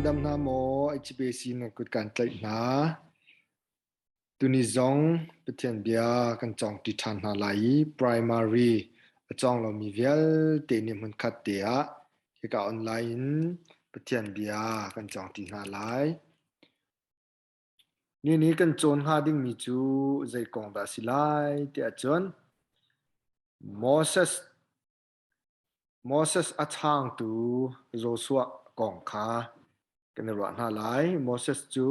Nan dam hna maw? HBC nan kut kan tlaih hna. Tuni zong Pathian bia kan cawng ṭi ṭhan hna lai i primary a cawng lomi vialte nih hmunkhat te ah hika online in Pathian bia kan cawng ṭi hna lai. Nini kan cawn hnga dingmi cu zei kong dah a si lai tiah cun Moses Moses a chaangtu Joshua kong kha kan i ruah hna lai. Moses cu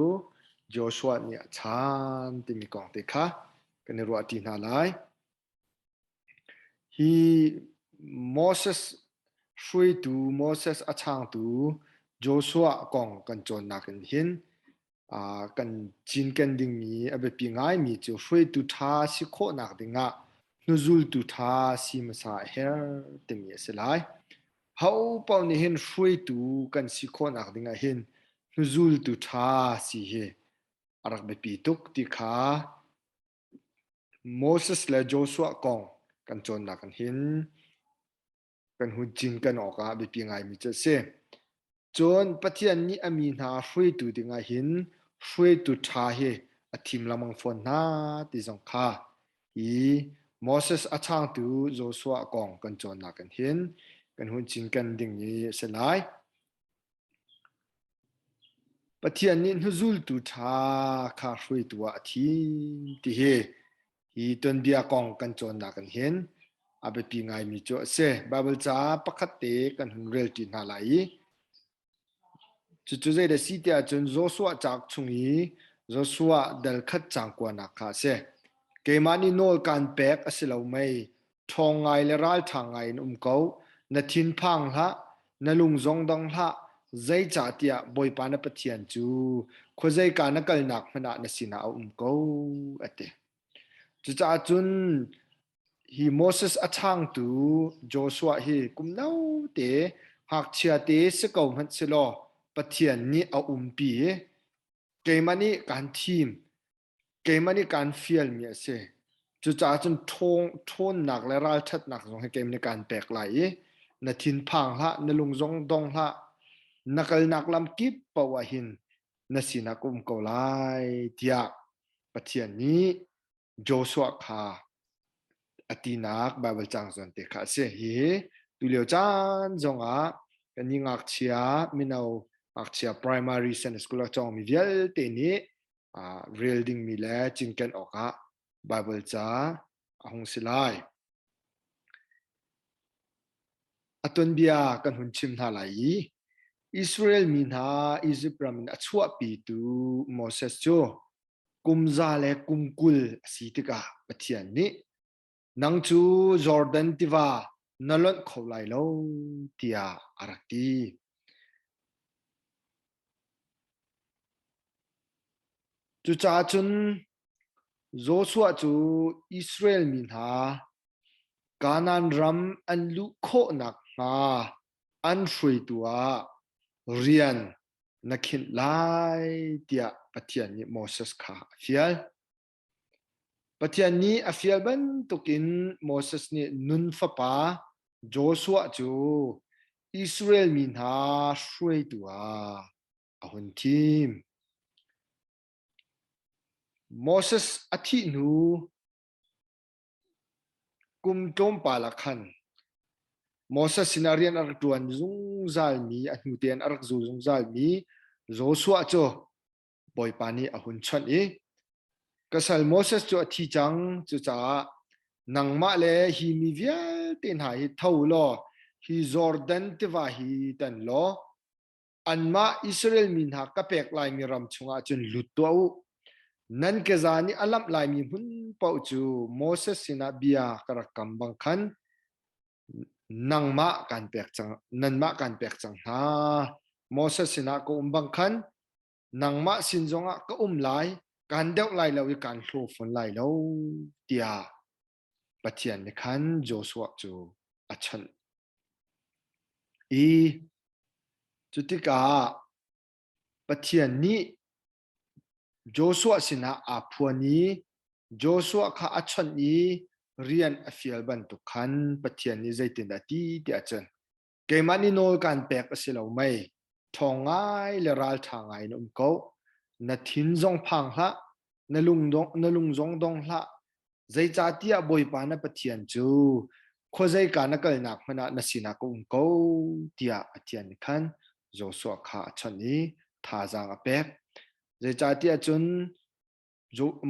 Joshua nih a chaan timi kong te kha kan i ruahṭi hna lai. Hi Moses hruaitu, Moses a chaangtu Joshua kong kan cawnnak in hin kan cinken dingmi a biapi ngaimi cu hruaitu ṭha si khawhnak dingah hnuzultu ṭha si hmasa a herh timi a si lai. Ho paoh nih hin hruaitu kan si khawhnak dingah hin hnuzultu ṭha si hi a rak biapi tuk ti kha Moses le Joshua kong kan cawnnak in hin kan hun cinken awkah biapi ngaimi cu a si. Cun Pathian nih a mi hna hruaitu dingah hin hruaitu ṭha hi a thim lengmang fawn hna ti zong kha hi Moses a changtu Joshua kong kan cawnnak in hin kan hun cinken ding i a si lai. Pathian nih hnuzultu ṭha kha hruaitu ah a thim ti hi hi tuanbia kong kan cawnnak in hin a biapi ngaimi cu a si. Baibal ca pakhat te kan hun rel ṭi hna lai i cucu zeidah si tiah cun Joshua cauk chung i Joshua dal khat caang kuanak kha a si. Keimah nih nawl kaan pek a si lo mei? Ṭhawng ngai le ralṭha ngai in um ko. Na thinphang hlah, na lung zong dong hlah, zeicahtiah Bawipa na Pathian cu khuazeika na kalnak hmanh ah na sinah a um ko, a ti. Cucaah cun hi Moses a changtu Joshua hi kum note ngakchia te si ko hmanh selaw Pathian nih a umpi i keimah nih kaan thim keimah nih kaan fialmi a si. Cucaah cun ṭhawnnak le ralṭhatnak zong hi keimah nih kaan pek lai i na thinphang hlah, na lung zong dong hlah, na kalnak lam kip paoh ah hin na sinah ka um ko lai tiah Pathian nih Joshua kha a tinak Baibal caang zawn te kha a si. Hihi tulio caan zongah kannih ngakchia mino ngakchia primary Sunday school a cawngmi vialte nih rel dingmi le cinken awkah Baibal ca a hung si lai. A tuanbia kan hun chim hna lai i Israel mi hna Izipt ram in a chuahpitu Moses cu kum za le kum 20 a si tikah Pathian nih nang cu Jordan tiva na lonh kho lai lo tiah a rak ti. Cucaah cun Joshua cu Israel mi hna Kanaan ram an luh khawh nakhnga an hruaitu ah rian na khinh lai tiah Pathian nih Moses kha a fial. Pathian nih a fial bantukin Moses nih Nun fapa Joshua cu Israel mi hna hruaitu ah a hun thim. Moses a thih hnu kum tlawmpal ah khan Moses sinah rian a rak ṭuan zungzalmi, a hnu tein a rak zul zungzalmi Joshua cu Bawipa nih a hun chawnh i, Ka sal Moses cu a thi cang, cucaah nangmah le hi mi vialte hna hi tho law hi Jordan tiva hi tan law anmah Israel mi hna ka pek laimi ram chungah cun lut tuah u. Nan keza nih a lamh laimi hmun paoh cu Moses sinah bia ka rak kam bang khan nangmah kaan pek cang, nanmah kaan pek cang hna. Moses sinah ka um bang khan nangmah sin zongah ka um lai, kaan deuh lai lo i kaan hlaw fawn lai lo, tiah Pathian nih khan Joshua cu a chawnh. I cutikah Pathian nih Joshua sinah aa phuan i Joshua kha a chawnh i rian a fial bantuk khan Pathian nih zeitindah a ti tiah cun keimah nih nawl kaan pek a si lo mei? Ṭhawng ngai le ralṭha ngai in um ko. Na thin zong phang hlah, na lung, na lung zong dong hlah. Zeicahtiah Bawipa na Pathian cu khuazeika na kalnak hmanh ah na sinah ka um ko tiah Pathian nih khan Joshua kha a chawnh i thazaang a pek. Zeicahtiah cun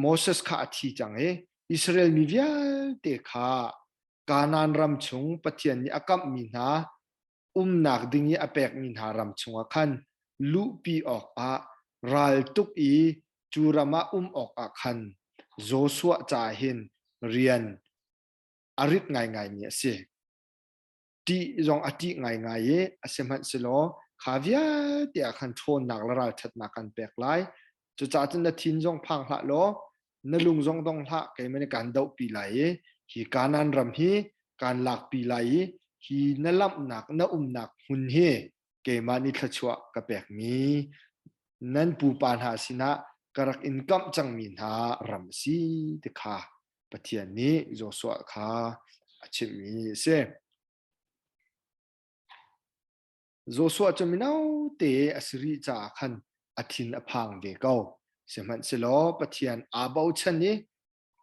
Moses kha a thi cang i Israel mi vialte kha Kanaan ram chung Pathian nih a kamhmi hna umnak ding i a pekmi hna ram chungah khan luhpi awkah raltuk i cu ram ah um awkah khan Joshua caah hin rian a rit ngaingaimi a si. Ṭih zong a ṭih ngaingai i a sihmanhsehlaw kha vialte ah khan ṭhawnnak le ralṭhatnak kan pek lai. Cucaah cun na thin zong phang hlah law na lung zong dong hlah keimah nih kaan dohpi lai i hi Kanaan ram hi kaan lakpi lai i hi na lamhnak na umnak hmun hi keimah nih thluachuah ka pekmi nan pupa hna sinah ka rak in kamh cangmi hna ram a si ti kha Pathian nih Joshua kha a chimhmi a si. Joshua cu mino te a si rih caah khan a thin a phang ve ko. Sihmanhsehlaw Pathian aa bochan i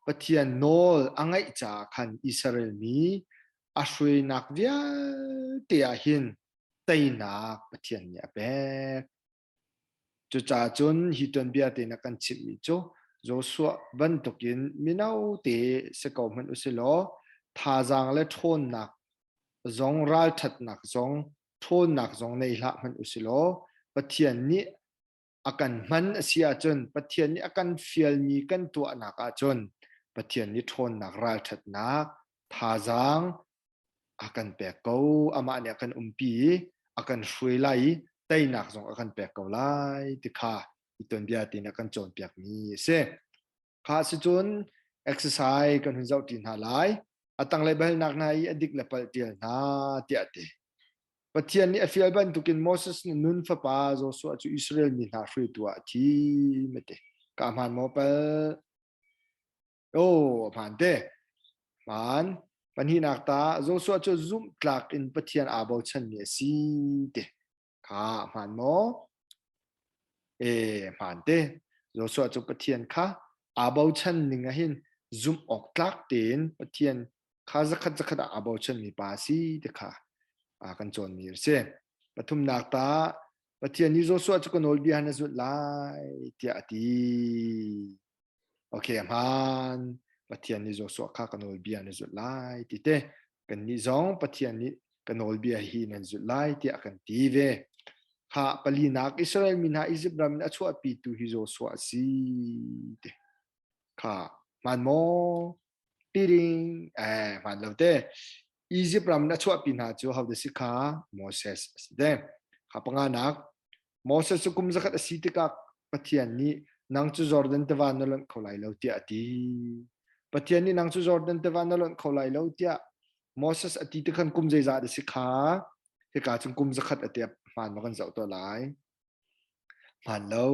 Pathian nawl a ngaih caah khan Israel mi a hruainak vialte ah hin teinak Pathian nih a pek. Cucaah cun hi tuanbia te na kan chimhmi cu Joshua bantukin mino te si ko hmanh u si law thazaang le ṭhawnnak zong ralṭhatnak zong ṭhawnnak zong nei hlah hmanh u si law Pathian nih a kan hman a si ahcun Pathian nih a kan fialmi kan tuahnak ahcun Pathian nih ṭhawnnak ralṭhatnak thazaang a kan pek ko amah nih a kan umpi i a kan hruai lai i teinak zong a kan pek ko lai ti kha i tuanbia tein a kan cawnpiakmi a si. Kha si cun exercise kan hun zoh ṭi hna lai. A tanglei biahalnak hna i a dik le palh ṭial hna tiah a ti. Pathian nih a fial bantukin Moses nih Nun fapa Joshua cu Israel mi hna hruaitu ah a thim a ti. Ka hmaan maw pal? Oh, hmaan te. Hmaan. Pahnihnak ta Joshua cu zumhtlak in Pathian aa bochanmi a si ti. Kha hmaan maw? E, hmaan te. Joshua cu Pathian kha aa bochan ning ah hin zumh awk tlak tein Pathian kha zakhat zakhat ah aa bochanmi pa a si ti kha kan cawnmi a si. Pathumnak ta Pathian nih Joshua cu ka nawlbia na zulh lai tiah a ti. Okay, a hmaan. Pathian nih Joshua kha ka nawlbia na zulh lai ti te. Kannih zong Pathian nih ka nawlbia hi nan zulh lai tiah a kan ti ve. Kha palinak Israel mi hna Izipt ram in a chuahpitu hi Joshua a si ti. Kha hmaan maw? Tiring eh hmaan lo te. Izipt ram in a chuahpi hna cu ho si kha Moses a si te. Kha panganak Moses cu kum zakhat a si tikah Pathian nih nang cu Jordan tiva na lonh kho lai lo tiah a ti. Pathian nih nang cu Jordan tiva na lonh kho lai lo tiah Moses a ti tikhan kum zeizat a si kha hika cun kum zakhat a tiap hmaan ma kan zoh tuah lai. Hmaan lo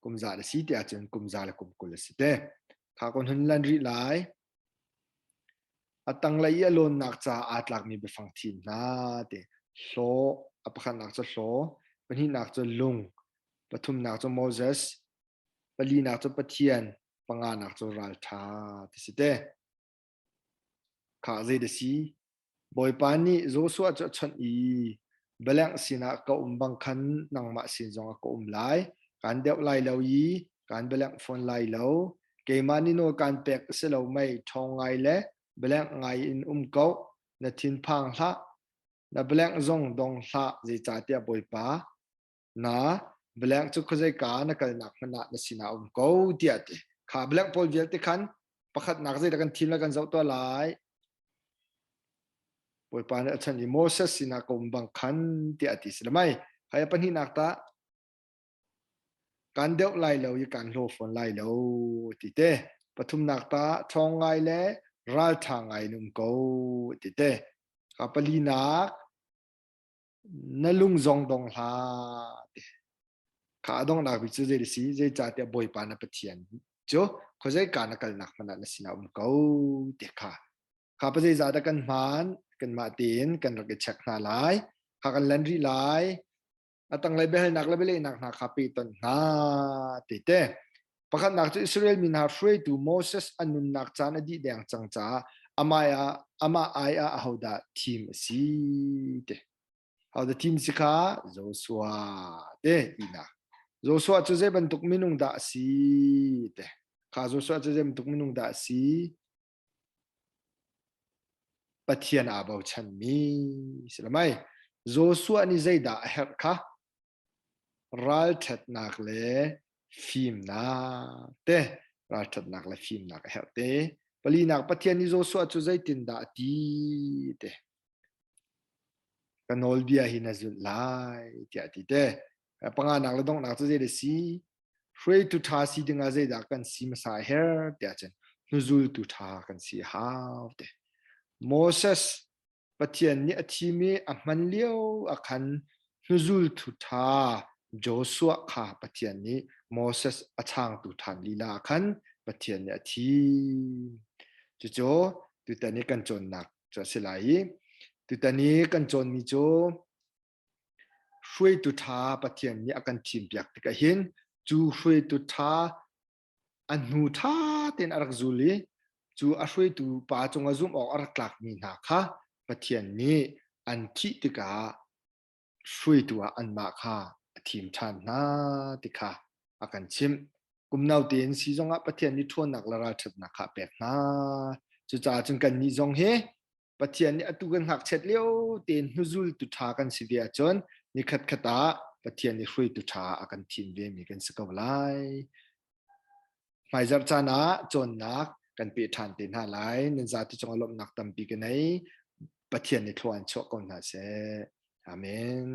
kum za a si tiah cun kum za le kum 20 a si te. Kha kon hun lan rih lai. A tanglei i a lawnnak caah aa tlakmi biafang thim hna ti. Hlaw, a pakhatnak cu hlaw, pahnihnak cu lung, pathumnak cu Moses, palinak cu Pathian, panganak cu ralṭha ti si te. Kha zei dah si? Bawipa nih Joshua cu a chawnh i Balengh sinah ka um bang khan nangmah sin zongah ka um lai. Kaan deuh lai lo i kaan balengh fawn lai lo. Keimah nih nawl kaan pek a si lo mei? Ṭhawng ngai le balengh ngai in um ko. Na thinphang hlah. Na balengh zong dong hlah, zeicahtiah Bawipa na balengh cu khuazeika na kalnak hmanh ah na sinah a um ko, tiah a ti. Kha balengh pawl vialte khan pakhatnak zeidah kan thim le kan zoh tuah lai. Bawipa nih a chan i Moses sinah ka um bang khan tiah a ti si le mai. Hai pahnihnak tah kan deuh lai lo i kan hlaw fawn lai lo ti te. Pathumnak tah ṭhawng ngai le ralṭha ngai in um ko ti te. Ka palinak na lung zong dong hlah ti. Kha a donghnak bik cu zei a si? Zeicahtiah Bawipa na Pathian cu khuazeika na kalnak hmanh ah na sinah um ko ti kha. Kha pa zeizah dah kan hmaan? Kanmah tein kan rak i check hna lai. Kha kan lan rih lai. A tanglei biahalnak le bialehnak hna kha pehtonh hna ti te. Pakhatnak cu Israel mi hna hruaitu Moses a nunnak caan a dih deng cang caah amah ah amah ai ah ahodah thim a si ti. Hodah thim si kha Joshua te tinak. Joshua cu zei bantuk minung dah a si te. Kha Joshua cu zei bantuk minung dah a si? Pathian aa bochanmi si lo mei? Joshua nih zeidah a herh kha? Ralṭhatnak le fimnak te, ralṭhatnak le fimnak a herh te. Palinak Pathian nih Joshua cu zeitindah a ti te. Ka nawlbia hi na zulh lai tiah a ti te. Panganak le donghnak cu zei a si? Hruaitu ṭha si dingah zeidah kan si hmasa a herh tiah cun hnuzultu ṭha kan si a hau te. Moses Pathian nih a thim i a hman lio ah khan hnuzultu ṭha Joshua kha Pathian nih Moses a changtu ṭhan lila ah khan Pathian nih a thim. Cucu tutan i kan cawnnak cu a si lai i tutan i kan cawnmi cu Hruaitu ṭha Pathian nih a kan thimpiak tikah hin cu hruaitu ṭha a hnu ṭha tein a rak zul i cu a hruaitu pa cungah zumh awk a rak tlakmi hna kha Pathian nih an thih tikah hruaitu ah anmah kha a thim ṭhan hna ti kha a kan chimh. Kum no tein si zongah Pathian nih ṭhawnnak le ralṭhatnak kha a pek hna. Cucaah cun kannih zong hi Pathian nih atu kan ngakchiat lio tein hnuzultu ṭha kan si ve ahcun nikhat khat ah Pathian nih hruaitu ṭha a kan thim ve mi kan si ko lai. Hmaizarh caan ah cawnnak kan pe ṭhan te hna lai. Nan zati cungah lawmhnak tampi ka nei. Pathian nih thlua in chuah ko hna seh. Amen.